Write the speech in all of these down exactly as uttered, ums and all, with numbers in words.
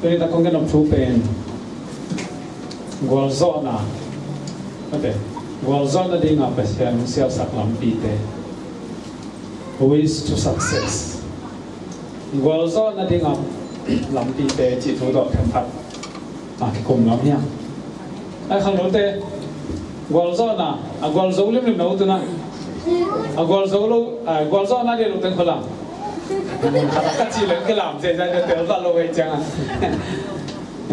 Tuni tak kong gen nop thu pen gualzawhna, mate, gualzawhna dinga Pasian sialsak lampite, ways to success. Gualzawhna dinga lampite cih thu tawh khen khat a kikum lam hiam? Ai khangnote, gualzawhna a gualzo limlim na utuna, a gualzo lo, a gualzawhna de lo teng khola. Ka ci leng ka lam zia zia tel ta lo wei ciang a.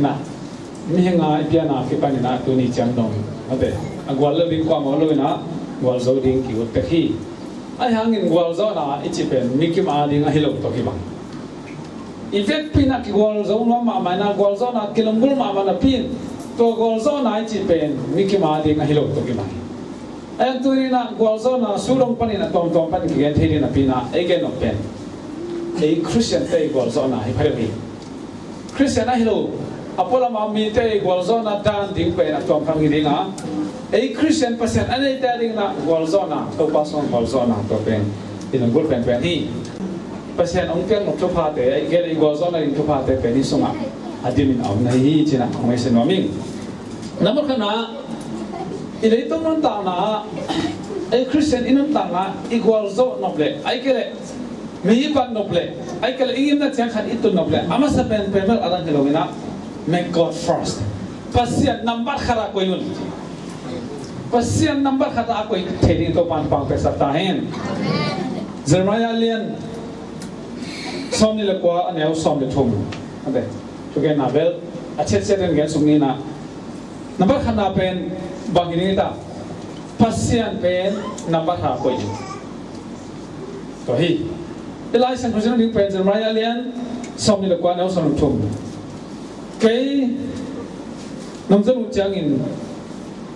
Na, mihing a i piana kipan ina tuni ciang dong, mate, a gual lo ding kuamah lo ina gualzo ding ki ut tek hi. Ai hangin gualzawhna i ci pen mikim a ding ahi lo tawh kibang. I vekpi in a kigualzo nuam mahmah ina gualzawhna kilunggulh mahmah napi in, tua gualzawhna i ci pen mikim a ding ahi lo tawh kibang hi. Ai ang tuni ina gualzawhna sudong panin a tuamtuam panin kigen thei ding napi ina ei gen nop pen ei Khristiante i gualzawhna hi pha deuh hi. Khristian ahi lo a pualam a mite i gualzawhna dan ding pen a tuamtuam hi dinga, ei Khristian Pasian a neite a dingin a gualzawhna, Topa sung gualzawhna tua pen i lunggulh penpen hi. Pasian hong piak nop thuphate, a i gel i gualzawhna ding thuphate pen i sungah a dimin a om na hi hi ci-in a hong maisak nuam ing. Nambat khatna, i leitung nuntakna ah, ei Khristian i nuntakna i gualzawh nop leh, ai kei leh mi i bat nop leh, ai kei leh i ngimna ciang khat i tun nop leh, a masa penpen bel a dang hi lo ina, make God first. Pasian nambat khat ah koih un. Pasian nambat khat ah koih thei ding Topa'n thupha hong piaksak ta hen. Jeremiah lian sawmnih le kua, a neu sawm le thum. Ate, thugenna bel a chiatchiat in gen suk ni ina. Nambat khatna pen bang hi ding hi ta? Pasian pen nambat khat ah koih. Tua hi. I Lai Siangtho sim ding pen Jeremiah lian sawmnih le kua, neu sawm le thum. Kei nong zon uh ciangin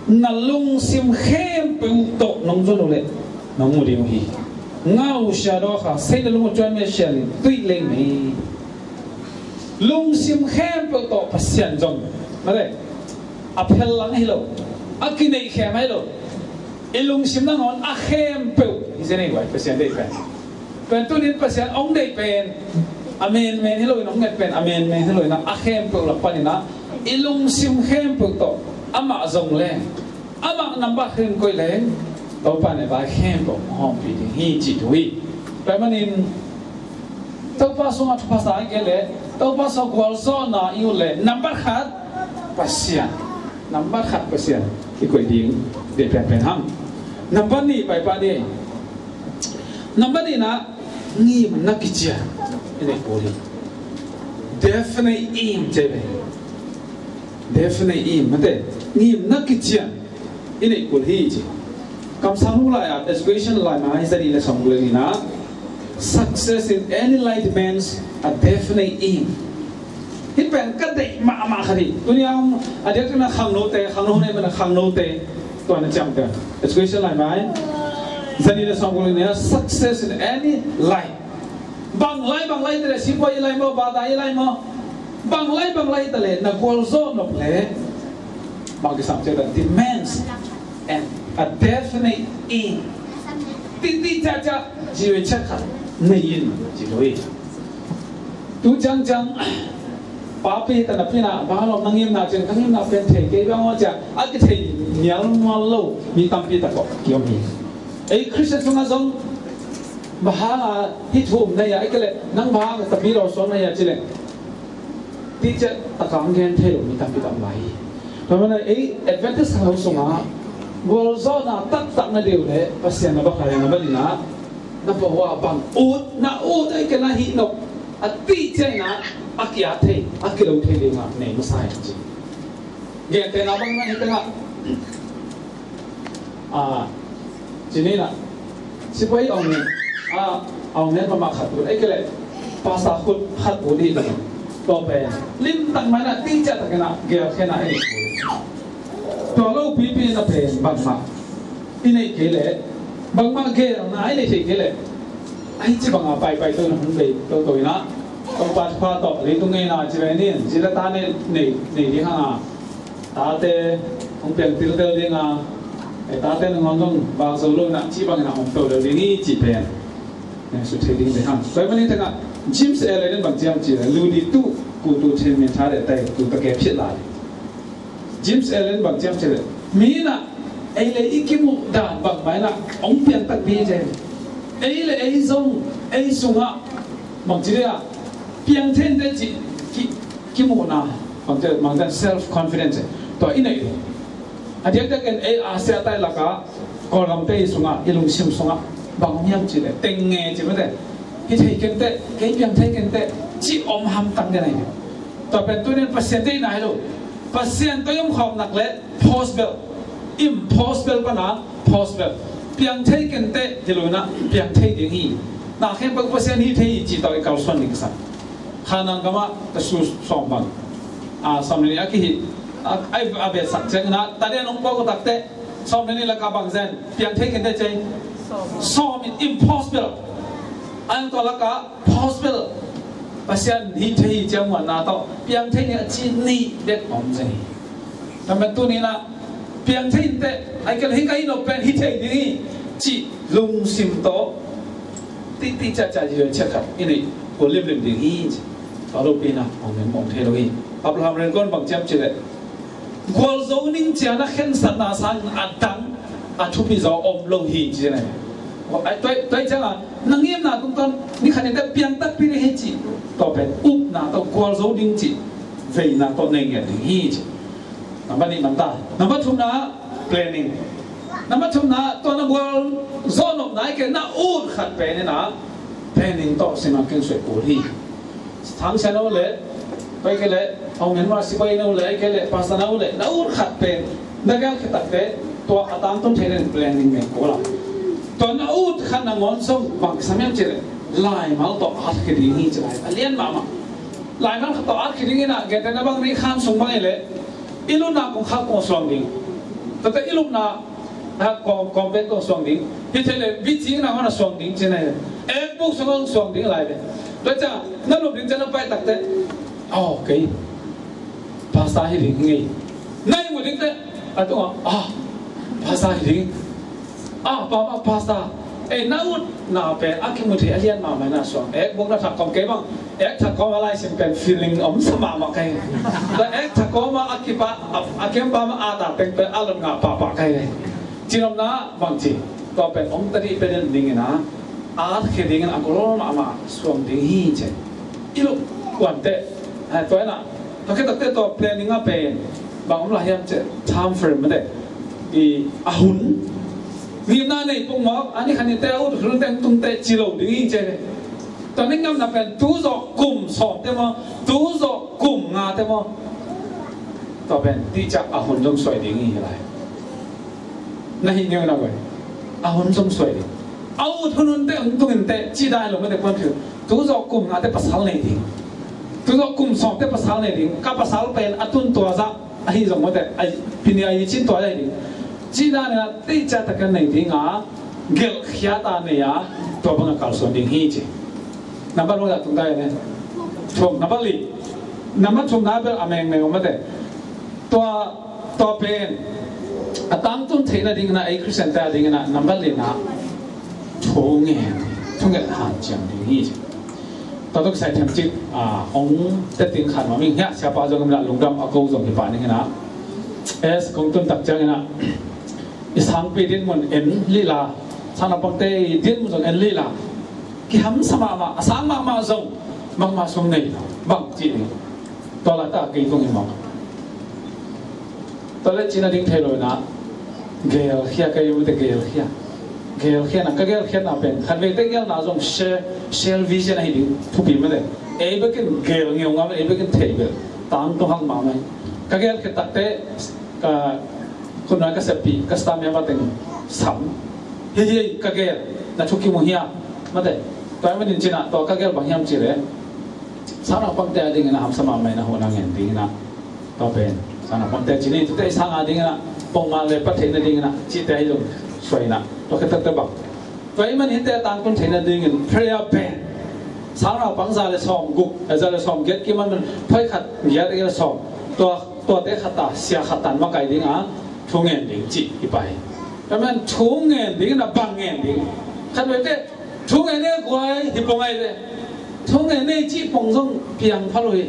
na lungsim khempeuh tawh nong zon uh leh nong mu ding uh hi. Ngau sia daw kha, sei na lung uh cuan me sian in tuih leng me. Lungsim khempeuh tawh Pasian zong, mate, a phel lang hi lo, a kineih khem hi lo. I lungsim nangawn a khempeuh hi zen ei guai, Pasian deih pen. Pen tunin Pasian hong deih pen a menmen hi lo in, hong nget pen a menmen hi lo in, a khempeuh lak panin a i lungsim khempeuh tawh amah zong leng, amah nambat khat in koih leng, Topa in a vai khempeuh hawmpih ding hi cih thu hi. Tua ahih manin Topa sungah thupha sa i gen leh, Topa sungah gualzawhna i ut leh, nambat khat Pasian, nambat khat Pasian i koih ding deih penpen hang. Nambat nih, pai pah ni. Nambat nihna, ngimna kician i neih kul hi. Definite aim ci ve. Definite aim, mate, ngimna kician i neih kul hi ci. Kamsang nu lai-at, Education lai mai, zanih le sawmguk le nihna, success in any life demands a definite aim. Hih pen ka deih mahmah khat hi. Tuni a diakdiak na khangnote, khangno nei mana khangnote tua na ciamteh. Education lai mai, zanih le sawmguk le nihna, success in any life. Bang lai, bang lai te le, sipuai i lai maw, bata i lai maw, bang lai, bang lai te le, na gualzawh nop le, bang kisam ciat a demands and a definite aim. Titi ciacia, jiwe ciat khat nei in ci lo hi. Tu ciangciang papi ta napi na, bang lo na ngimna ciang, ka ngimna pen thei kei bang aw cia, a kithei nial mual lo mi tampi ta kawh kiom hi. Ei Khristian sungah zong bang hanga hih thu um na hia, ei kei leh nang bang hanga tapi lo suak na hia ci leng, tih ciat taka hong gen thei lo mi tampi tak om lai hi. Tua manin ei Adventist khangno sungah gualzawhna taktak na deih uh leh Pasian na bak a, na bak in a, na pua hua bang ut, na ut ei kei na hih nop a tih ciat in a, a ki-at thei, a kilo thei ding a nei masa hi ci. Gentehna bang na hi tengah a, ci ni na, sipuai ong ni, a, ong ni mahmah khat ut, ei kei leh pastor khut khat ut hi. Tua pen limtak mai na, tih ciat takin a gelkhiatna i neih kul. Tua lopipi na pen bangmah i neih kei leh, bangmah gelna i neih theih kei leh, ahi ci banga paipai to na hong bei toto in a, Topa thupha tawh leitung ngeina ci ve ni, ci le ta nei, nei, nei ding hang a, tate hong piang tiltel ding a, ei tate nangawn zong vak zo lo in a, ci bangin a om to lel ding hi ci pen. Nang sut thei ding ve hang. Tua ahih manin tengah James Allen in bang ci hiam cih leh, lu dih tuh Kutu thin min tha de tai tu ta ke phit lai. James Allen bang ciam cih leh, mi in ah ei le i kimuh dan bangmah in ah hong piang takpi ci. Ei le ei zong ei sungah bang ci dia piang thei inteh cih ki, kimuhna bang ci, bang ci self confidence tua i neih. A diakdiak in ei Asia tai lakah Kawlgam te i sungah, i lungsim sungah bang om hiam cih leh teng nge ci mate. Hi thei kei inteh, kei piang thei kei inteh cih om hamtang den ahi. Tua pen tuni in Pasian deihna hi lo. Pasian tawh i om khawm nak leh post bel, impossible pana post bel. Piang thei kei inteh hi lo in ah piang thei ding hi. Na khempeuh Pasian hi thei hi cih tawh i kalsuan ding kisam. Khanang gamah ta su sawm bang, a, sawm le nih a kihi, a, a, a betsak ciangin ah ta den hong puak uh takteh sawm le nih lakah bang zen piang thei kei inteh ci. Sawm in impossible. A, tua lakah possible. Pasian hi thei hi ciang muanna tawh piang thei ni a ci nih bek om zen hi. Tua pen tuni in ah piang thei inteh, ahih kei leh hih ka hi nop pen hi thei ding hi cih lungsim tawh titi ciatciat hi, ciat khat i neih kul limlim ding hi ci. Tua lopi in ah hong nen mawng thei lo hi. Abraham Lincoln bang ciam cih leh, gualzo ning ciang a khensatna sangin a dang a thupi zaw om lo hi ci. Tua ahih ciangin na ngimna tungtawn ni khat ni teh piang takpi ding hi cih, tua pen upna tawh gualzo ding cih veina tawh nei ngiat ding hi ci. Nambat nih man ta. Nambat thumna, planning. Nambat thumna, tua na gualzo nopna ahih kei leh na ut khat pen in ah planning tawh sim a kin suai kul hi. Thangsia no le, ahih kei leh Aung Myanmar sipai no le, ahih kei leh pastor no le, na ut khat pen na gelh khit takteh tua a tangtun theih nading planning nei kul a. Tua na ut khat nangawn zong bang kisam hiam cih leh laimal tawh at khia ding hi ci lai. A lian mahmah. Laimal khat tawh at khia ding in ah, gentehna bang, ri khan sung bang hi leh i lutna kongkhak kong suang ding. Tua teh i lupna, ha, kawm, kawm pen kong suang ding. Hi thei leh bicing na hon a suang ding ci na hi. Ekbuk sung hong suang ding lai ve. Tua ciang na lup ding ciang na pai takteh, aw, kei pastor hi ding hi ngei. Na ihmu ding teh a tungah, ah, pastor hi ding. Ah, papa, pastor. Ei, na utna pen a kimu thei a lian mahmah in ah suang. Ekbuk na thak kawm, kei bang ek thak kawm a laisim pen feeling om sa mahmah ka hi. Tua ek thak kawm a a kipa a, a kempa ma a ta teng pen a lot ngah pahpah ka hi. Cinopna bang ci, tua pen om ta dih pen ding in ah at khia ding in a gol mahmah suang ding hi ci. I lup kuan teh, ha, tua in ah tua khit takteh tua planning a pen bang om lai hiam cih leh time frame mate, i a hun. Ngimna nei pong mawk, a ni khat ni teh a ut hun teng tung teh ci lo ding hi ci. Tua ning ngamna pen tu zawh kum sawm teh maw, tu zawh kum nga teh maw. Tua pen ticak a hun zong suai ding hi lai. Na hi neu na guai. A hun zong suai ding. A ut hun hun teh hong tung in teh ci dai lo mate, puan phiu. Tu zawh kum nga teh pasal nei ding. Tu zawh kum sawm teh pasal nei ding. Ka pasal pen a tun tua zah ahi zong mate, a pini a i cin tua ahi ding. Ci dan in ah ticak takin nei ding a, gelhkhiat a nei a, tua bang a kalsuan ding hi ci. Nambat bang dah tung dai ne. Thum, nambat li. Nambat thumna bel a mengmeng om mate. Tua, tua pen a tangtun theih nading in ah, ei Khristian te ading in ah nambat lina thu ngen, thu ngen hanciam ding hi. Tua tawh kisai themcik, ah, hong teh ting khat mah ming hiah, siapa zong in ah lungdam, a ko zong hi pah ning in ah. Es kong tun tak ciang in ah, i sangpi dinmun en lila, sang naupangte dinmun zong en lila. Kihamsa mahmah, a sang mahmah zong bangmah sung nei bang cih ding. Tua lata kei kong hi mawk. Tua leh cina ding thei lo in ah, gelkhia ka hi mate, gelkhia. Gelkhia na, ka gelkhiatna pen khat veite gelna zong share, share vision ahi ding thupi mate. Ei bekin gel ngeu ngam, ei bekin thei bel tangtung hak mahmah hi. Ka gelkhia takteh ka khutnuai ka seppi, ka staff member teng sam. Hi hi, ka gel, na thu kimu hiam mate. Tua ahih manin cina, tua ka gel bang hiam cih leh, sang naupangte ading in ah hamsa mahmah in ah hona ngen ding in ah. Tua pen sang naupangte cina, tute i sang ading in ah pongman le pha theih nading in ah cihte hi zong suai in ah. Tua khit takteh bang, tua ahih manin hihte a tangtun theih nadingin prayer pen sang naupang za le sawm guk, eh, za le sawm giat kiman man, phoi khat giat, giat le sawm. Tua, tuate khat a sia khat tan makai ding a, thu ngen ding cih hi pah hi. Tua man thu ngen ding in ah bang ngen ding. Khat veite thu ngen ne guai hi pong ai ve. Thu ngen ne cih pong zong piang pha lo hi.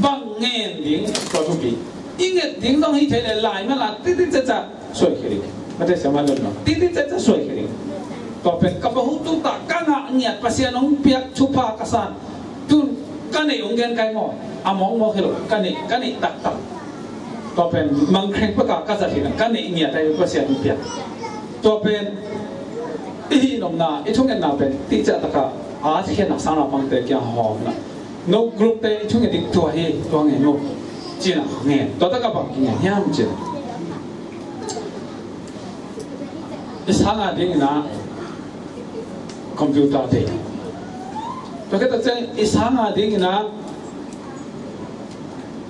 Bang ngen ding tua thupi. I nget ding zong hi thei leh lai mah la titi ceca suai khia ding. Mate siama don no titi ceca suai khia ding. Tua pen ka pahu tuta ka ngah ngiat Pasian hong piak thupha ka san. Tun ka neih hong gen kai maw. A mawkmawk hi lo ka neih ka neih taktak. Tua pen mangkhreng peka ka zat hi na ka neih ngiat ai Pasian hong piak. Tua pen i hih nopna i thungetna pen ticah taka a khiatna sang naupangte kiang hawm na. No group te i thunget ding tua hi tua ngen uh. Cina ngen tua taka bang kingen hiam cina. I sanga dingina computer te. Tua khita ciang i sanga dingina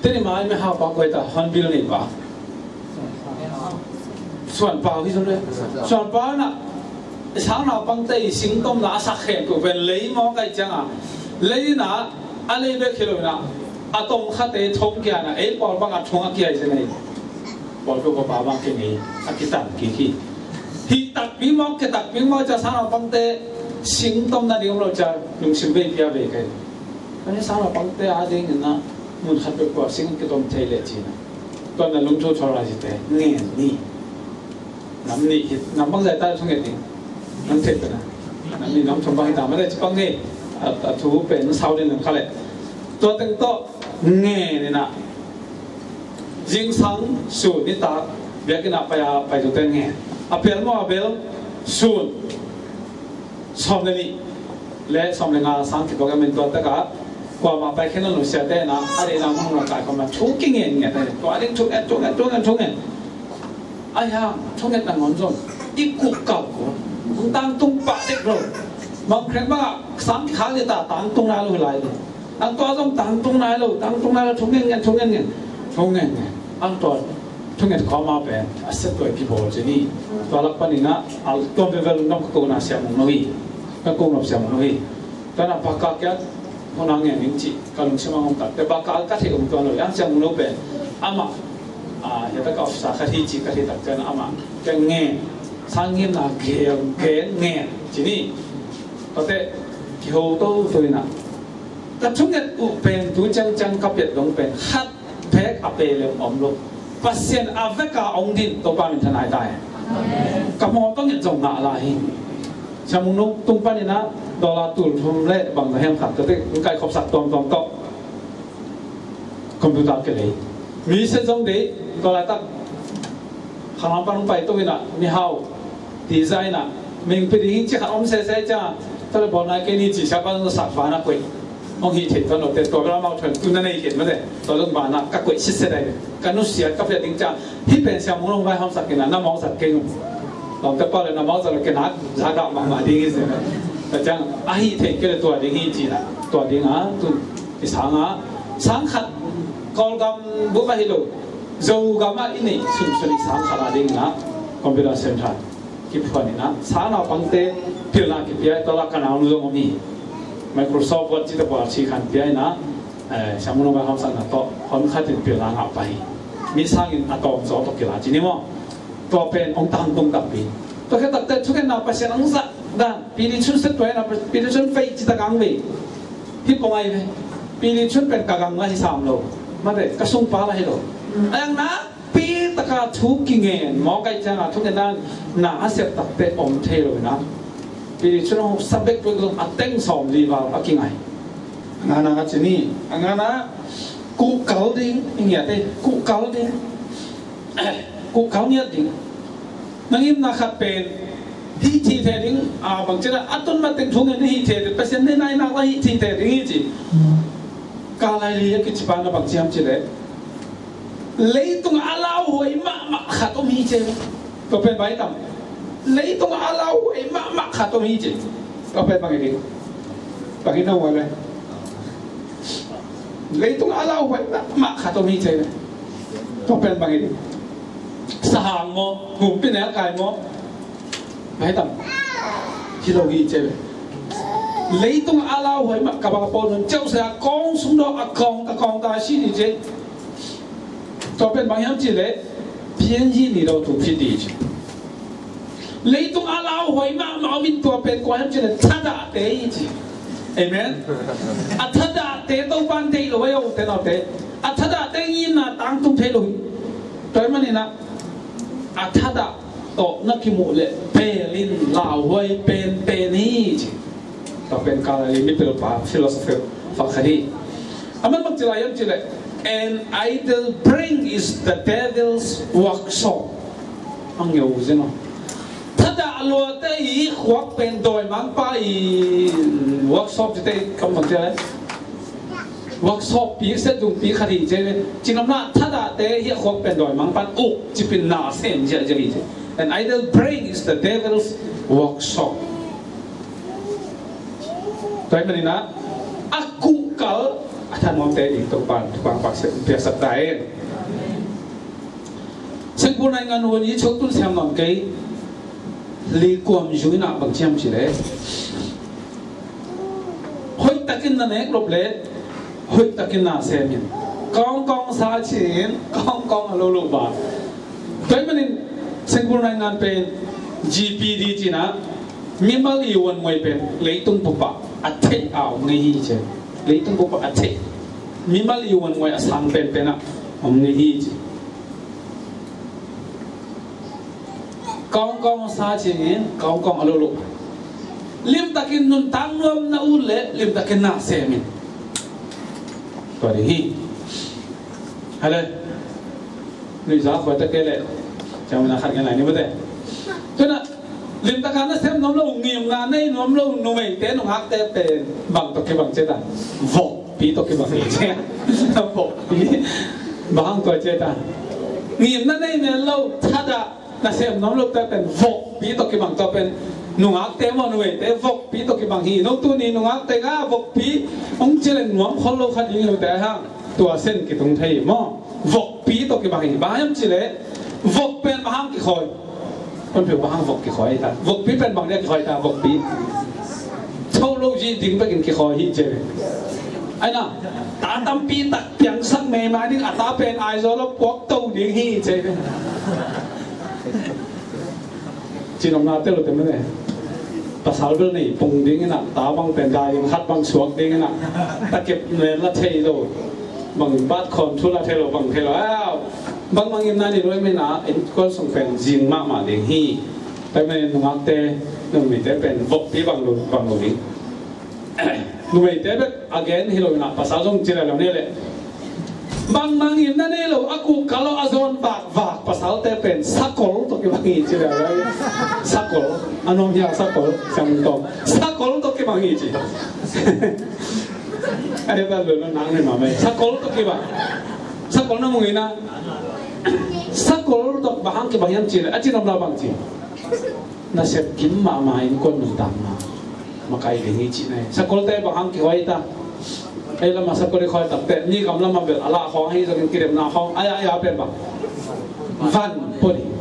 teni mai me hau pa koi ta hon bil nei pa. Suan pau hi zong le. Suan pau na sang naupangte i singtomna a sak khen tu pen lei maw kai cianga. Lei na a lei bek hi lo na a tom khate thong kia na ei pawl bang a thong a kia i zen ei. Pawl tu ko pa bang ki nei a kitan ki ki. Hi takpi maw ki takpi maw ca sang naupangte singtomna ding om lo ca lungsim bei pia bei kai. Kan sang naupangte a dingina mun khat peuh kua sing kitom thei leh cina. Tua na lungthu thawl lai cite ngen ni. Nam nih hi nam bang zai ta thunget ding. Nam thei pena. Nam nih nam thum bang hi ta ma le ci bang ni. A thu pen sau ding nam kha le. Tua teng tawh ngen ina. Zingsang sun nitak biakinn ah pai a pai tute ngen. A pel maw a bel sun. Sawm le nih le sawm le nga sang kituak a min tua taka kuamah pai khin lo siate na a deihna mun la kai khawm na thu kingen ngen tua ding thungen thungen thungen thungen. Ai hang thunget na ngon zong i kuk kau ko hong tangtung pah dek lo. Mangkhreng bangah sang kikha le ta tangtung nai lo hi lai lo. Ang tua zong tangtung nai lo tangtung nai lo thungen ngen thungen ngen thungen ngen. Ang tua thunget khawma pen a set tua i kibawl ci ni. Tua lak paninah a tuam vevel nong ka kona siam ung lo hi. Ka kong nop siam ung lo hi. Tua na paka kiat hona ngen ning ci ka lungsim ang om tak te paka ka thei um tuan lo yang siam ung lo pen. Amah a hiata ka ofisa ka thi ci ka thi tak te na amah ka ngen sang ngim na gel gel ngen ci ni. Tua te kiho to to ina. Ka thunget uh pen tu ciangciang ka piat dong pen khat bek a pe le om lo. Pasian a veka ong din Topa min thanai tai. Ka maw tong et zong ngah lai hi. Siam ung lo tung paninah dollar tul thum le bang na hiam khat ka te kai khopsak tuamtuam tawh. Computer ke lei mi se zong dei dollar tak khanglam pan hong pai to inah mi hau. Design ah ming pi ding ci khat om sese ca. Tua le bawl nai kei ni ci siapa zong sak fa na koih. Hong hi thei tuan lo te tua bela mau thuan tu na nei khen mate. Tua zong ba na ka koih sitse dai ka nusiat ka pia ding ca. Hih pen siam hong long vai hong sak kei na na mawk sak kei nung. Lawmte pau le na mawk sak lo kei na za dah mahmah ding hi se. Ka ciang a hih thei kei le tua ding hi ci na tua ding a tun i sang a sang khat Kawlgam bup a hi lo. Zogam ah i neih sunsun i sang khat a ding na computer center. Kiphuan ina sang naupangte pilna kipia i tawlak ka naunu zong om hi. Microsoft Word cite bual si khan pia ina siam hong vai hamsakna tawh hon khatin pilna ngah pah hi. Mi sangin a tawm zaw tawh kila ci ni maw? Tua pen hong tangtung takpi. Tua khia takte thungetna Pasian hong zat dan pili chun set tua ina pili chun fei ci tak ang vei. Hi pong ai ve. Pili chun pen ka gang la hi sam lo. Mate ka sungpa la hi lo. Ayang na pi taka thu kingen mawk ai cianga thungetna na a sep takte om thei lo ina. Pili chun hong sabek pek zong a teng sawm li val a kingai. Ngana a ci ni a ngana kuhkal ding i ngiate kuhkal ding. Kuhkal ngiat ding. Nangim na khat pen hih thithe ding a bang cina a tun mateng thungen hih thithe ding Pasian ne nai nak la hih thithe ding hi ci. Ka lai li a kici pa na bang ciam ci le. Leitung a lauhuai mahmah khat om hi ce. Tua pen bai tam. Leitung a lauhuai mahmah khat om hi ce. Tua pen bang i ding. Bang i na huai le. Leitung a lauhuai mahmah khat om hi ce. Tua pen bang i ding. Sahang maw, humpi nel kai maw. Bai tam. Hi lo hi ce. Leitung a lauhuai mah ka bang a pawl nun ceuh saya kong sung dawh a kong ta kong ta si ni ce. Tua pen bang hiam ci le pian hi ni lo tu phi ti ci. Leitung a lauhuai mahmah om in tua pen kua hiam ci le thadahte hi ci. Amen. A thadahte Topa'n deih lo a, ute naute. A thadahte ngimna tangtung thei lo hi. Tua ahih manin ah a thadah tawh na kimuh leh pelin lauhuai penpen hi ci. Tua pen Galili mipilpa philosopher pakhat hi. Aman bang ci lai hiam cih leh, "An idle brain is the devil's workshop." A ngeu zen aw. Thadah luate i khuak pen dawimangpa i workshop cite kam bang ci lai. Workshop pi, set dungpi khat hi ci. Cinopna, thadahte i khuak pen dawimangpa'n uk cipin na sem ziahziah hi ci. "An idle brain is the devil's workshop." Tua ahih manin ah a kuhkal a thanuamte ding Topa'n thupha piaksak ta hen. Singapore naingan hun i chok tun siam nawn kei. Li kuam zui na bang ci hiam cih leh, hoih takin na nek lop leh hoih takin na sem in. Kawngkawng sa ci-in kawngkawng a lo lo ba. Tua ahih manin Singapore naingan pen G P D ci-in ah, mimal i uan nguai pen leitung bup ah a theih a om ngei hi ci. Leitung bup ah a theih, mimal i uan nguai a sang penpen ah om ngei hi ci. Kawngkawng sa ci-in kawngkawng a lo lo. Limtakin nuntak nuam na ut leh limtakin na sem in. Tua ding hi. Hale. Nuihza khuai ta kei leh, ciang na khat ngen lai ni mate. Tua na, limtaka na sem nuam lo, ngimna nei nuam lo numeite nungakte pen bang tawh kibang ci ta? Vokpi tawh kibang hi ci. Vokpi. Bang hang tua ci ta? Ngimna nei men lo, thadah na sem nuam lote pen vokpi tawh kibang. Tua pen nungakte maw, numeite vokpi tawh kibang hi. No tuni nungakte nga vokpi hong ci leng nuam khol lo khat ding hi lote hang. Tua sen kitung thei hi maw. Vokpi tawh kibang hi. Bang hiam cih leh vok pen bang hang kikhawi? Kon peuh bang hang vok kikhawi ta? Vokpi pen bang dia kikhawi ta? Vokpi tho lo zi ding bekin kikhawi hi ci. Ai na, ta tampi tak piangsak meimai ding, a ta pen Aizawl ah puak to ding hi ci. Cinopna tel lo te mene. Pasal bel nei pung ding in ah, ta bang pen dai in khat bang suak ding in ah, ta kep nen la thei lo. Bang bat khon thu la thei lo, bang thei lo. Au. Bang bang in na ni loi mena, in kual sung pen zing mahmah ding hi. Pai men nungakte, nungmite pen vokpi bang lo, bang lo ding. Numeite bek a gen hi lo in ah, pasal zong ci leh lam ni leh. Bangmah ngimna nei lo, a kuhkal lo, a zawn vakvak pasalte pen sakol tawh kibang hi ci leh lam. Sakol, a nuam hiam sakol, siam tawh. Sakol tawh kibang hi ci. A hi ta lo lo nang ni ma mai. Sakol tawh kibang. Sakol na mu ngei na. Sakol tawh bang hang kibang hiam ci leh, a ci nop la bang ci. Nasep kim mahmah in kuan nuntakna makai ding hi cihna hi. Sakolte bang hang kihuai ta? Ei lamah sakol i khuai takte ni gam lamah bel a lah khawng ahi zongin kidemna khawng aya aya pen bang van pua ding.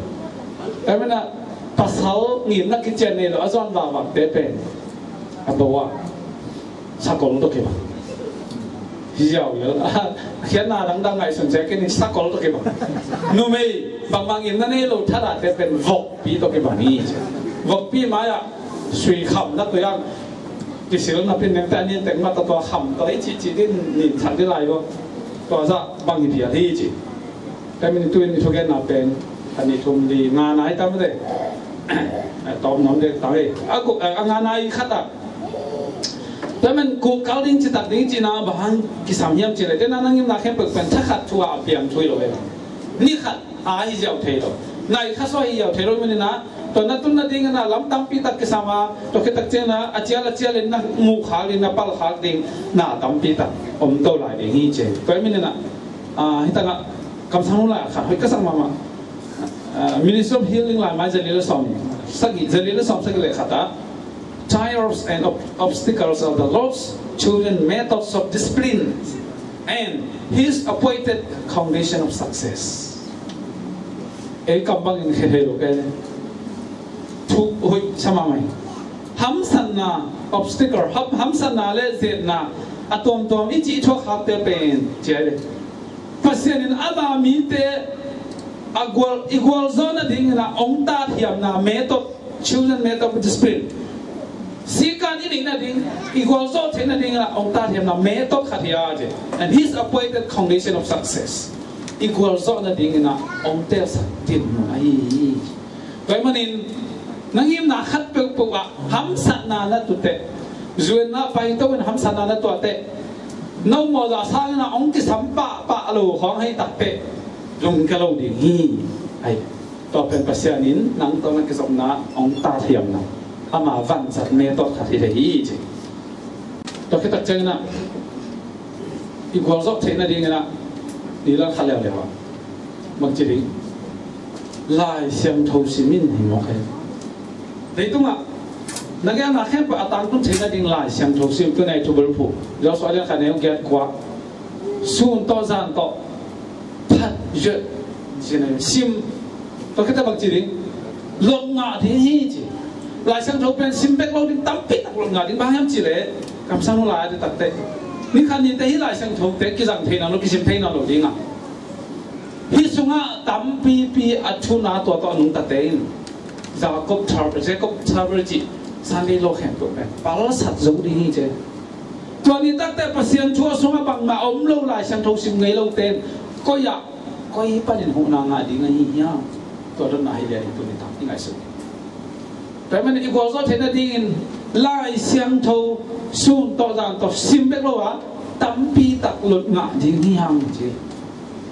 Ei mena pasal ngimna kician nei lo a zawn vakvakte pen a bo ah sakol tawh kibang. Hi ziau hial. A khiatna dangdang ngaihsun sia kei ni, sakol tawh kibang. Numei bangmah ngimna nei lo thadah te pen vokpi tawh kibang hi ci. Vokpi mai-ah sui kham na tuiang kisil napin nengte a nin teng mat a tua kham tawh i cihcih din nin thak di lai lo. Tua zah bang hi phial hi ci. Tua min tuin i thugenna pen a ni thum li nga nai tam de. Tawm nuam de tam e. A nga nai khat ah tua man kuhkal ding citak ding cihna bang hang kisam hiam cih leh, tena nang ngimna khempeuh pen thakhat thu a piang thu hi lo e. Ni khat a hi ziau thei lo. Nai khat sua hi ziau thei lo, manin ah tua na tunna ding in ah lam tampi tak kisam a, tua khit tak ciangin ah a cial a cial in na muh khak ding, na pal khak ding na tampi tak om to lai ding hi ci. Tua manin ah Ah, hi tangah kamsang lai khat hoih ka sak mahmah. Ah, Ministry of Healing lai mai zali le som sagih, zali le som sagih le khat ah, "Trials and ob- obstacles are the Lord's chosen methods of discipline and His appointed foundation of success." Ei kam bangin khe thei lo ke. Thu hoih sa mahmah hi. Hamsatna, obstacle, ham- hamsatna le zetna a tuamtuam i cih thuak hakte pen ci a hi le. Pasian in ama mite a gual, i gualzawhna dingin a hong tathiamna method, chosen method of discipline. Sikan i neih nading, i gualzawh theih nading in ah hong tahthiamna method khat hi a ci. And his appointed condition of success. I gualzawh nading in ah hong telsak dinmun ahi hi. Tua ahih manin na ngimna khat peuhpeuh ah hamsatna na tuh teh, zuanna paito in hamsatna na tuah teh, na upmawh zah sangin ah hong kisam pahpah lo khawng ahih tak teh lungkia lo ding hi. Ai, tua pen Pasian in nang tawh na kizopna hong tahthiamna, ama vanzat method khat hi thei hi ci. Tua khit tak ciangin ah i gualzawh theih nading in ah ni la khat leuleu ah bangci ding, Lai Siangtho sim in hi mawk hi. Leitungah na genna khempeuh a tangtun theih nading Lai Siangtho sim. Tuni a i thubul phuh Joshua lian khat neu giat kua, sun tawh zan tawh phat zuat sim. Tua khit teh bangci ding, lot ngah ding hi ci. Lai Siangtho pen sim bek lo ding, tampi tak lot ngah ding. Bang hiam cih leh kamsang uh lai a dih tak teh, ni khat ni teh hih Lai Siangtho te kizang thei nawn lo, kisim thei nawn lo ding a, hih sungah tampipi a thuna tua tawh a nungtate in Jacob Tower, Jacob Tower cih Sunday law khempeuh pen palsat zo ding hi ci. Tua ni tak teh Pasian thu a sungah bangmah a om lo, Lai Siangtho sim ngei lote in koi ah, koi panin huhna ngah ding ahi hiam? Tua dotna hi lian in tuni tak i ngaihsut. Tua ahih manin i gualzawh theih nadingin Lai Siangtho sun tawh zan tawh sim bek lo a, tampi tak lot ngah ding hi hang ci.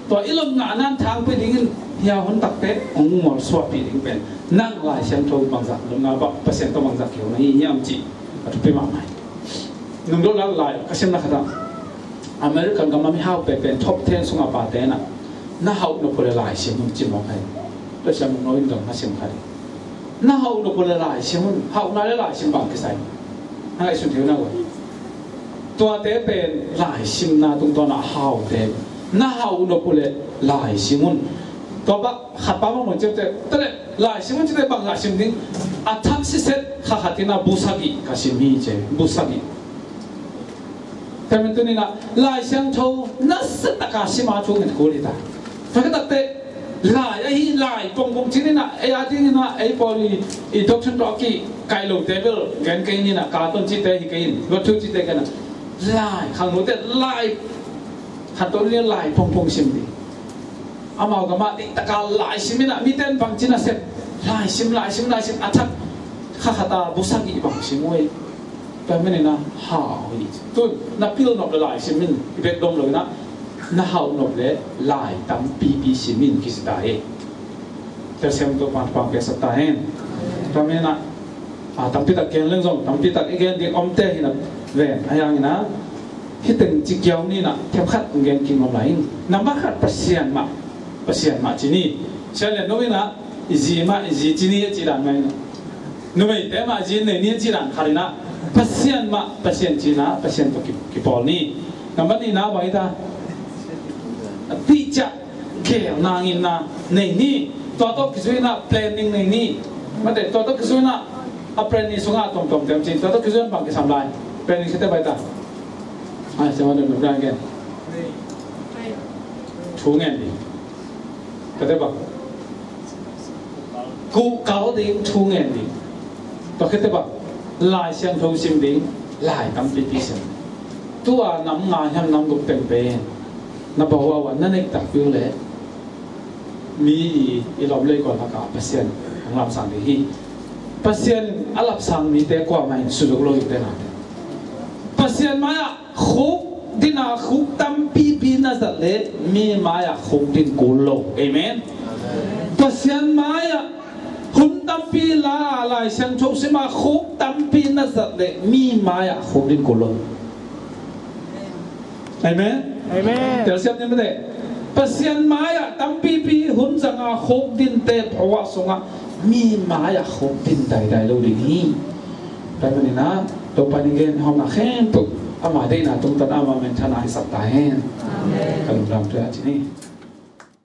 Tua i lot ngahna in thangpi dingin hih hun tak teh hong mualsuahpih ding pen nang Lai Siangtho bangzah lot ngah, bang Pasian tawh bangzah kihona hi hiam cih a thupi mahmah hi. Nungdawhna lai ka simna khat ah, American gam a mihau peuhpeuh in top ten sungah a pate in ah, na hauh nop uh leh lai sim un ci mawk hi. Tua siam nung lo in dong na sim kha ding. Na hauh nop uh leh lai sim un. Hauhna leh lai sim bang kisai? Na ngaihsun thei uh na uh. Tuate pen lai simna tungtawn ah haute. Na hauh nop uh leh lai sim un. Tua bang khat pa bang mun ciamteh, tua leh lai sim un ci teh bang lai sim ding? A thak siset kha khat in ah bu sagih ka sim hi ci, bu sagih. Tua ahih manin tuni in ah Lai Siangtho nasia takin sim a, thu ngen kul hi ta. Tua khit tak teh lai ahi, lai pongpong ci-in ah, ei a dingin ah, ei pawl i, i doctrine tawh a kikaih lote bel gen kei ni in ah, Carlton cihte hi kei in, Watchtower cihte gen in ah, lai, khangnote lai, khat tawh nih lai pongpong sim ding. Amau gam ah diktakin lai sim in ah, mite in bangci na sem, lai sim, lai sim, lai sim, a thak kha khat ah bu sagih bang sim uh hi. Tua ahih manin ah hau hi. Tun na pil nop leh lai sim in, i bek dom lo in ah, na hauh nop leh lai tampipi sim in kici ta hi. Telsiam Topa'n thupha piaksak ta hen. Tua ahih manin ah, a, tampi tak gen leng zong, tampi tak i gen ding omte hi na ven. Ahi hangin ah, hih teng ci kiau ni in ah, themkhat gen kik nuam lai ing. Number khat, Pasian mah, Pasian mah ci ni. Sia lian no in ah, i zi mah i zi ci ni a cih dan mah in ah, numeite mah zi nei ni a cih dan khat in ah, Pasian mah Pasian ci in ah, Pasian tawh ki, kipawl ni. Number nihna bang hi ta? Tihciah, geelna, nginna nei ni. Tua tawh kizui in ah planning nei ni. Mate, tua tawh kizui in ah, a planning sungah a tuamtuamte om ci. Tua tawh kizui in bang kisam lai? Planning khit teh bang hi ta? Ai, siama dun dun gen. Thu ngen ding. Tua teh bang? Kuhkal ding, thu ngen ding. Tua khit teh bang? Lai Siangtho sim ding, lai tampipi sim. Tua nam nga hiam nam guk teng pen na bawh uh a, na neih takpi uh leh mi i, i lawm lei gual lakah Pasian hong lapsang ding hi. Pasian a lapsang mite kuamah in suzuk lo hi te na. Pasian mai-ah khukdin a khuk tampipi na zat leh mi mai-ah khukdin kul lo. Amen. Pasian mai-ah hun tampi la a, Lai Siangtho sim a khuk tampi na zat leh mi mai-ah khukdin kul lo. Amen. Amen. Telsiam ni mate. Pasian mai-ah tampipi hun zang a khukdinte phuah sungah mi mai-ah khukdin daidai lo ding hi. Tua ahih manin ah, Topa'n i gen hawmna khempeuh ama deihna tungtawn, ama minthanna hisak ta hen. Amen. Ka lungdam tua ci ni.